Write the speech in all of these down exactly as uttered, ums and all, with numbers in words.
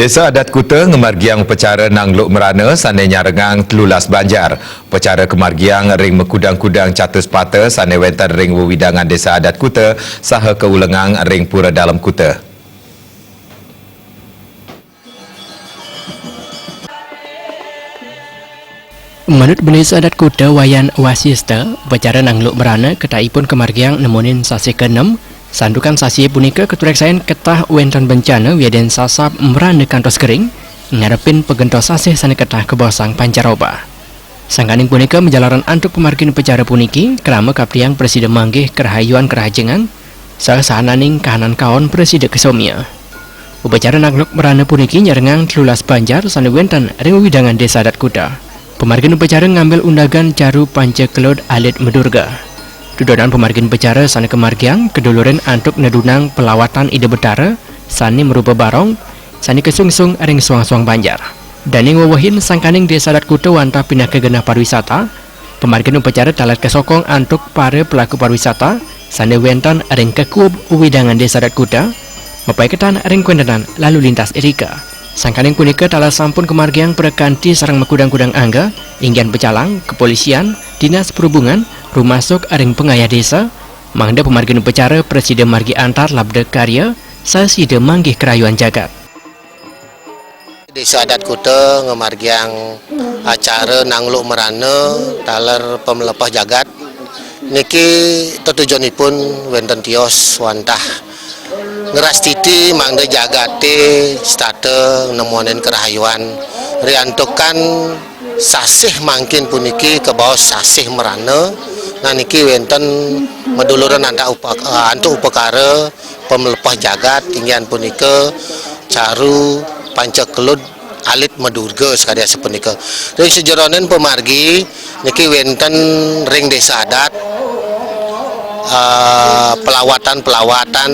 Desa Adat Kuta ngamargiang upacara nangluk merana sane nyarengang telulas banjar. Upacara kamargiang ring makudang-kudang catus pata sane wenten ring wewidangan Desa Adat Kuta saha kaulengang ring Pura Dalem Kuta. Manut Bendesa Adat Kuta Wayan Wasista, upacara nangluk merana ketahipun kamargiang nemonin sasih keenem, santukan sasih punika katureksain ketah wenten bencana wiadin sasap merana kantos kering, ngarepin pagentos sasih sane ketah kabaosang pancaroba. Sangkaning punika, majalaran antuk pamargin upacara puniki, krama kaptiang prasida manggih karahayuan karahajengan, saha sahananing kahanan kaon prasida kasomia. Upacara nangluk merana puniki nyarengang telulas banjar sane wenten ring wewidangan Desa Adat Kuta. Pamargin upacara ngambil undagan caru panca kelud alit madurga. Dudonan pamargin upacara sane kamargiang kadulurin antuk nedunang pelawatan Ida Betara sane marupa barong, sane kasungsung ring suang-suang banjar. Daning wewehin sangkaning Desa Adat Kuta wantah pinaka genah pariwisata, pamargin upacara taler kasokong antuk para pelaku pariwisata sane wenten ring kakuub wewidangan Desa Adat Kuta, mapaiketan ring kawentenan lalu lintas irika. Sangkaning punika taler sampun kamargiang prakanti sareng makudang-kudang angga, inggian pecalang, kepolisian, dinas perhubungan, rumasuk ring pangayah desa, mangda pamargin upacara prasida margi antar labda karya, saha sida manggih karahayuan jagat. Desa Adat Kuta ngamargiang acara nangluk merana taler pamlepeh jagat. Niki tetujonipun wenten tios wantah ngrastiti mangda jagate setata nemonin karahayuan. Riantukan sasih mangkin puniki kabaos sasih merana. Nah, niki wenten maduluran antuk upa-, eh, antuk upakara pamlepeh jagat, inggian punika caru panca kelud alit madurga sakadi asapunika. Ring sajeroning pamargi niki wenten ring desa adat, eh, pelawatan-pelawatan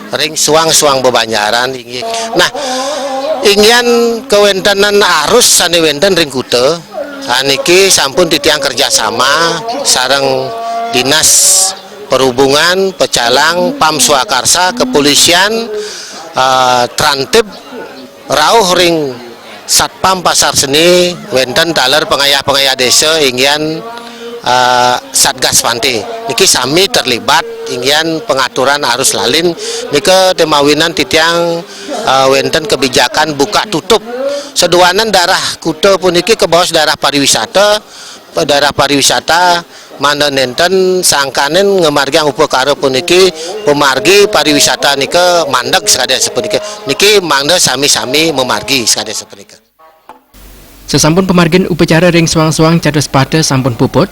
ring suang-suang bebanjaran inggih. Nah, inggian kawentenan arus sane wenten ring kuta, ah, niki sampun titiang kerjasama sareng Dinas Perhubungan, Pecalang, Pam Swakarsa, Kepolisian, eh, Trantib, rauh ring Satpam Pasar Seni, wenten taler pangayah-pangayah desa inggian, eh, Satgas Panti. Niki sami terlibat inggian pengaturan arus lalin. Nika temawinan titiang, eh, wenten kebijakan buka tutup. Seduanan daerah kuta puniki kabaos daerah pariwisata, daerah pariwisata mangda nenten sangkaning ngamargiang upakara puniki, pamargi pariwisata nika mandeg sakadi asapunika. Niki mangda sami-sami mamargi sakadi asapunika. Sasampun pamargin upacara ring suang-suang catus pata sampun puput,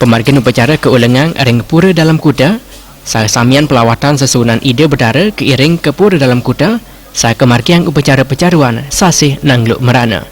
pamargin upacara kaulengang ring Pura Dalem Kuta, saha samian pelawatan sesuunan Ida Betara kairing ka Pura Dalem Kuta, saha kamargiang upacara pacaruan sasih nangluk merana.